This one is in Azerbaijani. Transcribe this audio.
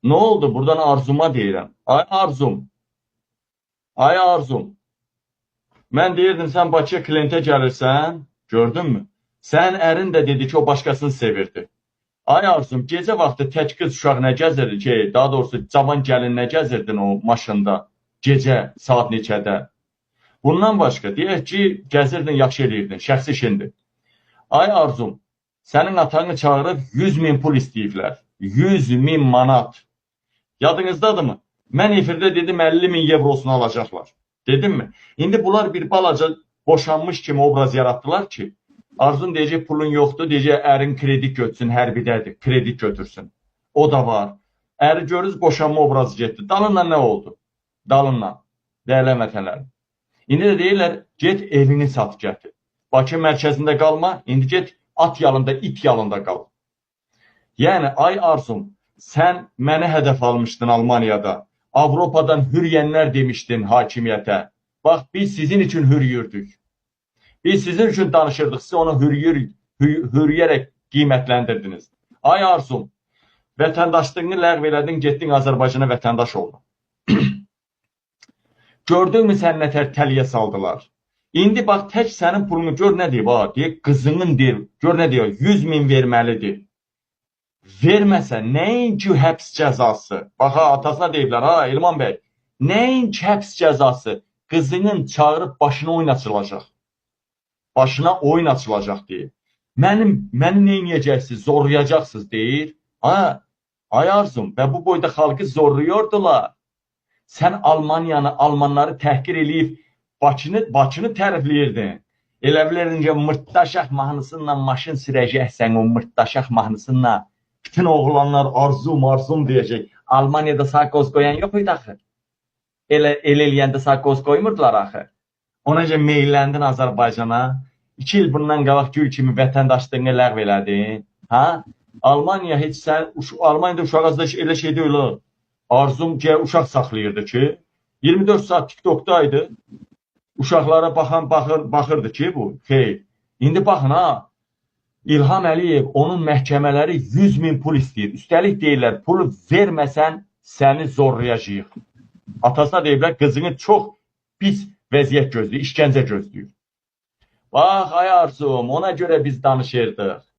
Nə oldu? Buradan Arzuma deyirəm. Ay Arzum. Ay Arzum. Mən deyirdim sən Bakıya klientə gəlirsən, gördünmü? Sən ərin də dedi ki, o başqasını sevirdi. Ay Arzum, gecə vaxtı tək qız uşaq nə gəzirdi ki, daha doğrusu cavan gəlin nə gəzirdin o maşında? Gecə saat neçədə? Bundan başqa, deyək ki, gəzirdin, yaxşı eləyirdin, şəxsi işindir. Ay Arzum, sənin atanı çağırıb 100 min pul istəyiblər. 100 min manat. Yadınızdadırmı? Mən efirdə dedim 50 min evrosunu alacaqlar. Dedim mi? İndi bunlar bir balaca boşanmış kimi obraz yaratdılar ki, Arzum deyəcək pulun yoxdur, deyəcək ərin kredit götürsün, hərbidədir, kredit götürsün. O da var. Əri görürüz boşanma obrazı getdi. Dalınla nə oldu? Dalınla. Dəyərli vətənlərim. İndi də deyirlər, get evini sat gətir. Bakı mərkəzində qalma, indi get at yalında, it yalında qal. Yəni, ay Arzum, sən məni hədəf almışdın Almaniyada. Avropadan hürüyənlər demişdin hakimiyyətə. Bax, biz sizin üçün hürüyürdük. Biz sizin üçün danışırdıq, siz onu hürüyərək qiymətləndirdiniz. Ay Arzum, vətəndaşlığını ləğv elədin, getdin Azərbaycana vətəndaş oldun. Gördünmü sən nətər təliyə saldılar? İndi bax, tək sənin pulunu gör nə deyir, ha, deyir, qızının deyir, gör nə deyir, 100 min verməlidir. Verməsə, nəinki həbs cəzası? Bax, ha, atasına deyiblər, ha, Elman bəy, nəinki həbs cəzası, qızının çağırıb başına oyun açılacaq. Başına oyun açılacaq deyir. Məni nə eləyəcəksiniz, zorlayacaqsınız deyir. Ha, ay Arzum, və bu boyda xalqı zorluyordular. Sən Almaniyanı, Almanları təhqir eləyib Bakını tərifləyirdin. Elə bilirdin ki, mırtdaşaq mahnısıyla maşın sürəcəksən, o mırtdaşaq mahnısıyla. Bütün oğlanlar arzum, arzum deyəcək. Almaniyada sarkoz qoyan yox idi axı. Elə eləyəndə sarkoz qoymurdular axı. Ona görə meyilləndin Azərbaycana. 2 il bundan qabaq gül kimi vətəndaşlığını ləğv elədin. Ha? Almaniya heç sən, Almaniyada uşaq azda elə şey deyil. Arzum ki, uşaq saxlayırdı ki, 24 saat TikTok'daydı. Uşaqlara baxırdı ki, bu xeyr. İndi baxın ha, İlham Əliyev, onun məhkəmələri 100 min pul istəyir. Üstəlik deyirlər, pulu verməsən səni zorlayacağıq. Atasına deyiblər, qızını çox pis vəziyyət gözləyir, işgəncə gözləyir. Bax, ay Arzum, ona görə biz danışırdıq.